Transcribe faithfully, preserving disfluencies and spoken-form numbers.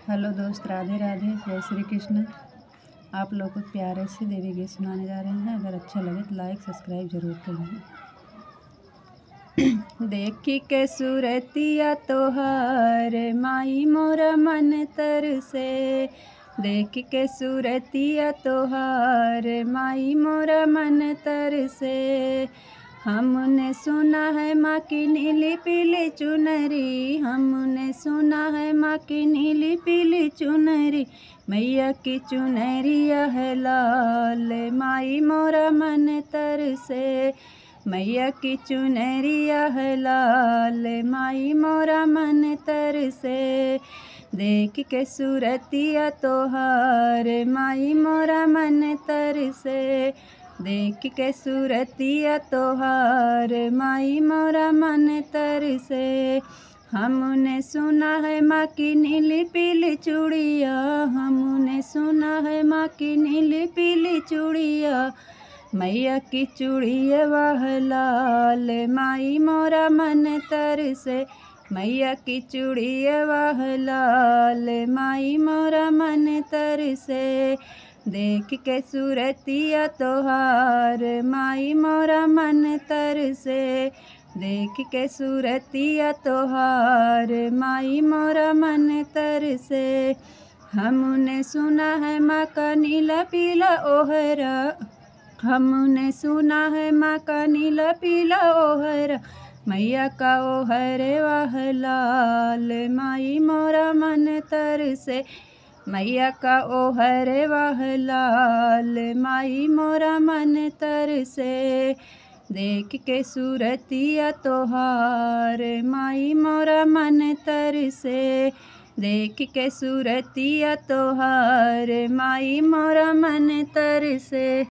हेलो दोस्त, राधे राधे, जय श्री कृष्ण। आप लोग को प्यारे से देवी गीत सुनाने जा रहे हैं। अगर अच्छा लगे तो like subscribe जरूर करें। देखी के सूरतिया तोहार माई मोरा मन तरसे, देखी के सूरतिया तोहार माई मोरा मन तरसे। हमने सुना है माँ की नीली पीली चुनरी, हमने सुना है माँ की नीली पीली चुनरी, मैया की चुनरिया है लाल माई मोरा मन तरसे, मैया की चुनरिया है लाल माई मोरा मन तरसे। देखी के सूरतिया तोहार माई मोरा मन तरसे, देखी के सूरतिया तोहार माई मोरा मन तरसे। हमने सुना है माँ की नीली पीली चूड़िया, हमने सुना है माँ की नीली पीली चूड़िया, मैया की चूड़िया वह लाल माई मोरा मन तरसे, मैया की चूड़िया वह लाल माई मोरा मन तरसे। देखी के सूरतिया तोहार माई मोरा मन तरसे, देखी के सूरतिया तोहार माई मोरा मन तरसे। हमने सुना है माँ का नीला पीला ओहरा, हमने सुना है माँ का नीला पीला ओहरा, मैया का ओहरे वह लाल माई मोरा मन तरसे, मैया का ओहरे वह लाल माई मोरा मन तरसे। देखी के सूरतिया तोहार माई मोरा मन तरसे, देखी के सूरतिया तोहार माई मोरा मन तरसे।